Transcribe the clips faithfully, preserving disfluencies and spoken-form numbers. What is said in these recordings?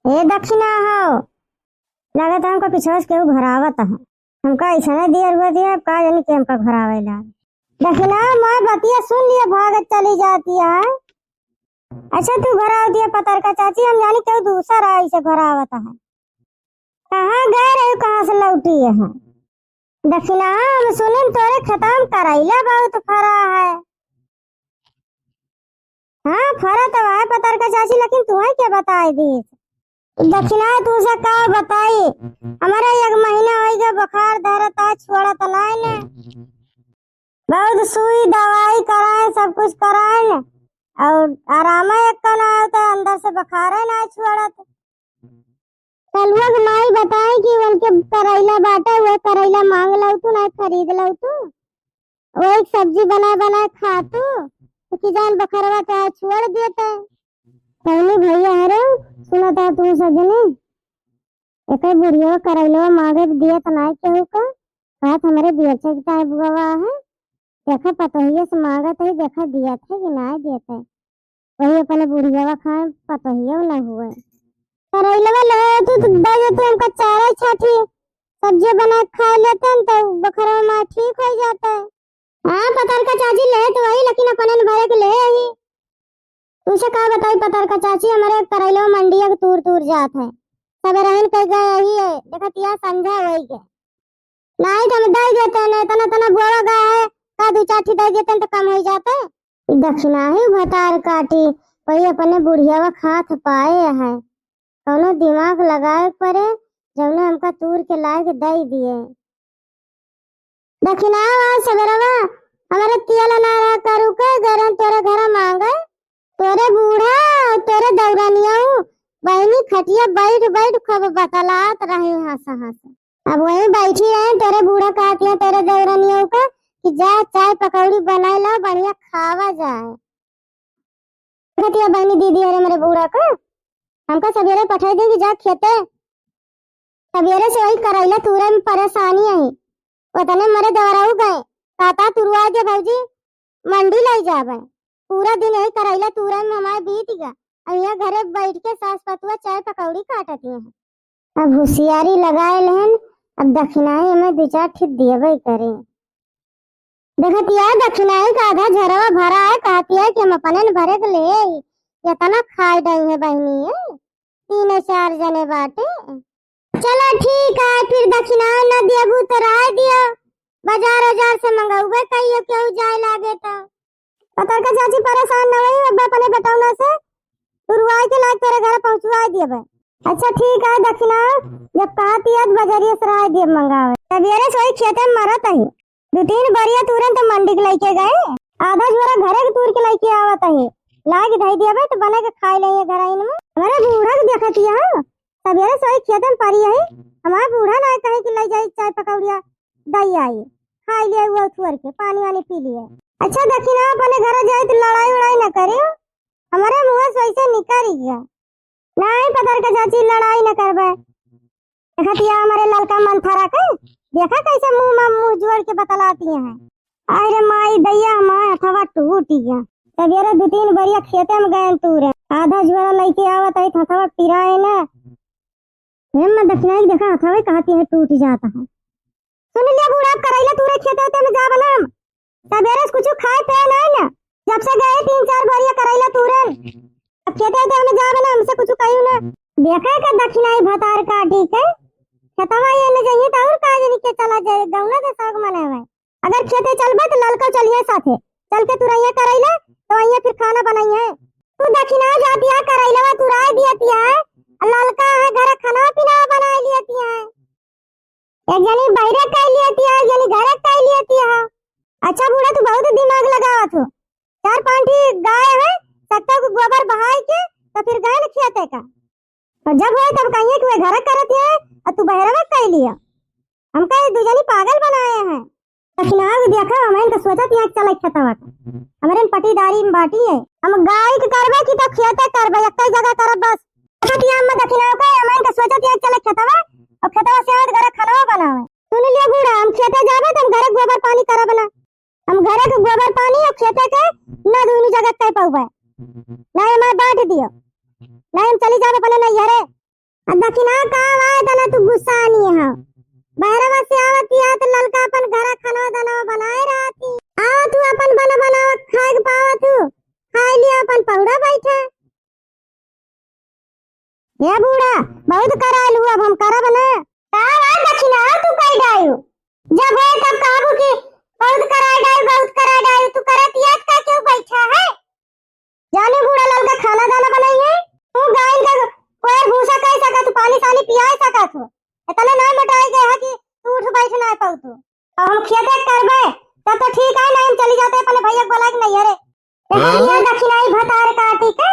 ए दखिना हो, लागत है हमका पिछवा से केहू घरावत है। हमका ऐसने दियर हुआ दिया, अब का जानी के हमका घरावे ला। दखिना, मैं बतिया सुन लिया, भागत चली जाती है। अच्छा, तू घराव दिया पतरका चाची, हम जानी केहू दूसर आई से घरावत है। कहाँ गए रही, कहाँ से लौटी है? दखिना, हम सुनिन तोरे खेतवा में करैला बहुत फरा है। हाँ, फरा तो है पतरका चाची, लेकिन तुहैं के बताई दीस? दखिना, तुमसे का बताई, हमारा एक महीना होइ गया, बुखार धरत है, छोड़त नाई ने। बहुत सुई दवाई कराए, सब कुछ कराए ने, और आराम एक ना होता, अंदर से बुखार है ना छोड़त। कलुआ के माई बताई कि उनके करैला बाटे, वह करैला मांग लऊ तू, ना खरीद लऊ तू, वही सब्जी बना बना खा तू, तो कि जान बखरवा चाहे छोड़ देते। पहले भैया, अरे सुना था तू सजनी, एक बुढ़िया करैलवा मांगे दिया तो ना केहू का, कहत हमरे बियचे के चाहे बुआवा है, देखा पतोहिया से मांगत है, देखा दिया थे कि ना देते। वही अपने बुढ़ियावा खाए, पतोहियो न हुए। करैलवा ले तू तो दे देते, हमका चारा छाठी सब्जी बना के खा लेते हैं, तो बखरवा मार ठीक हो जाता है। हाँ, पतरका चाची ले तो वही, लेकिन अपने न भरे के ले आई। तुझे का बताई पतरका चाची, हमारे करैलवा मंडिया के तूर तूर जात है। सब रहन के गए ही है, देखत या संझा होई गए। नाई तो हम दे देते हैं, इतना, इतना बोरा गा है, का दू चार ठी दे देते हैं तो कम हो जाते। ई दखिना ही भतार काटी, वही अपने बुढ़ियावा खात पाए है। कौनो दिमाग लगाए पड़े, जौने हमका तूर के लाए के दे दिए। दखिना आज सबेरवा हमारे तिया ला ना रहा करू के गरन तोरे घर मांगे, तोरे बूढ़ा और तोरे दौरनिया बहनी खटिया बैठ बैठ खूब बतलात रहे हंस हंस। अब वहीं बैठी रहे, तोरे बूढ़ा कहती है तोरे दौरनिया का कि जा चाय पकौड़ी बनाए ला, बढ़िया खावा जाए। कहती है बहनी दीदी, अरे मेरे बूढ़ा का हमका सवेरे पठाई देगी जा खेते। सवेरे से वही करैला तूरे में परेशानी है। ओतने मरे दौड़ाऊ गए, काटा तुरवा दे भौजी, मंडी ले जाबे। पूरा दिन यही करैला तूरे में हमारे बीत गया। अब यहाँ घरे बैठ के सास पतुआ चाय पकौड़ी काटत हैं। अब होशियारी लगाए लेहन, अब दखिनाई हमें दू चार ठे दियबे करे। देखत या दखिनाई का आधा झरवा भरा है, कहत या कि हम अपने न भरे के ले आई। इतना खाए डाई है बहनी है, तीन चार जने बाटे। चला ठीक है, फिर दखिनाई न देबू तो रह दिया, बाजार उजार से मंगौबे कहियो केहू जाए लागे तो। पतरका चाची परेशान न होई, अब अपने बेटौना से तुरवाई के लाग तोरे घर पहुँचवाई दियबे। अच्छा ठीक है दखिना, जब कहत या तो बजरिया से रह दियब मंगावे। सवेरे से वही खेते में मरत ही। दू तीन बरिया तूरन तो मंडी के लइके गए, आधा झोरा घरे के तूर के लइके आवत है, लाग धई दिया बे तो बना के खाई लेइए घर आइन में। हमारे बूढ़ा के देखत हिया, सवेरे सोई खेत में परी है, हमारे बूढ़ा ना कहे कि ले जाई चाय पकौड़िया दई आई, खाई लिए हुआ थुअर के पानी वानी पी लिए। अच्छा दखिना अपने घर जाए तो लड़ाई उड़ाई ना करे, हमारे मुँह से वैसे निकल गया। नहीं पतरका चाची लड़ाई न करबे। देखत या हमारे ललका मंथरा के, देखा कैसे मुँह में मुँह जोड़ के बतलाती हैं। अरे माई दैया, हमारा हथवा टूट गया। सवेरे दू तीन बरिया खेते में गए तूरे, आधा झोरा लइके आवत है, हथवा पिराए ना। हे माँ दखिनाई देखा हथवा कहती है टूट जाता है। सुन लिया बूढ़ा, अब करैला तूरे खेते वेते में जाब ना हम। सवेरे से कुछ खाए पे नहीं ना, जब से गए तीन चार बोरिया करैला तूरन। अब खेते वेते में जाब ना, हमसे कुछ कहियो ना। देखा का दखिनाई भतार काटी के, खेतवा ये न जाइए तो और का जानी के चला जाए, गौना के शौक मनावे। अगर खेते चलबे तो ललका चलिए साथे, चल के तुरैया करैला तो आइए फिर खाना बनाइए। तू दखिना जाती है, करैलवा तुराए दियती है, ललका है घर खाना पीना बनाए लियती है। एक जनी बहिरे कह लियती है, एक जनी घरे कह लियती है। अच्छा बूढ़ा, तू बहुत दिमाग लगावत हो। चार पांच ठी गाय है, सत्ता को गोबर बहाई के तो फिर गए न खेते का। और जब होए तब कहिए कि वह घरे करत है और तू बहरवा कह लिया। हमका ये दू जनी पागल बनाए हैं। दखिना के देखा, हमन का सोचत यहाँ चले खेतवा का। हमरे पटीदारी में बाटी है। हम गाय के करबे कि तो खेते करबे, एक ही जगह करब बस। सोचत यहाँ में दखिना के, हमन का सोचत यहाँ चले खेतवा और खेतवा से आवत घरे खानवा बनावे। सुन लिया बूढ़ा, हम खेते जाबे तो हम घरे गोबर पानी करब ना। हम घरे के गोबर पानी और खेते के ना दोनों जगह कह पाउबे। ना हमारे बांट दियो, ना हम चली जाबे अपने नैहरे। अब दखिना का आवाए तना तू गुस्सा नहीं हो। बहरवा से आवत या तो ललका अपन घरा खाना दाना बनाए रहती। आवा तू अपन बना बनावा खाए के पावा तू। खाए लिया अपन पहुड़ा बैठा। ये बूढ़ा, बहुत कराइल हुआ, अब हम करब ना। का बा दखिना तू कई डायू? जब है तब कहबू कि बहुत कराई डायू, बहुत कराई डायू, तू करत याद का क्यों बैठा है? जाने बूढ़ा ललका खाना दाना बनाई है, तू गायन का कोई भूसा कह सका, तू पानी सानी पिया सका तू। इतने ना मोटाई गए है कि तू उठ बैठ ना पाऊ तू। अब हम खेते करबे, तब तो ठीक है, नहीं हम चली जाते अपने भैया के बोला के नहीं, अरे हाँ? ये दखिनाई भतार काटी के,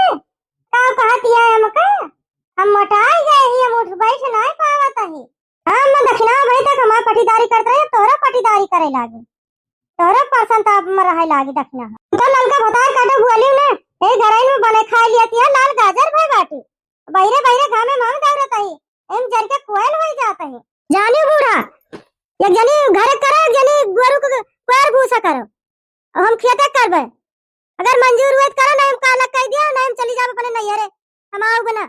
का कहत है हमका? हम मोटाई गए ही, हम उठ बैठ नहीं पावत ही। हम दखिना भाई तक हमार पटीदारी करत रहे, तोहरा पटीदारी करे लागे, तोहरा परसंताप में रहे लागे दखिना। तो ललका भतार काटे बुआली ने, ए घरैन में बने खाए लिया तिया लाल गाजर भय बाटे। बहिरे बहिरे घामे मांग दौड़त ही, एम जर के कोयल होई जात ही। जानी बूढ़ा, एक जनी घरे करो, एक जनी गोरू के कोयर भूसा करो। अब हम खेते करबे। अगर मंजूर हुए तो करो, नहीं हम काला कह दिया, नहीं हम चली जाब अपने नैहरे, हम आउब ना।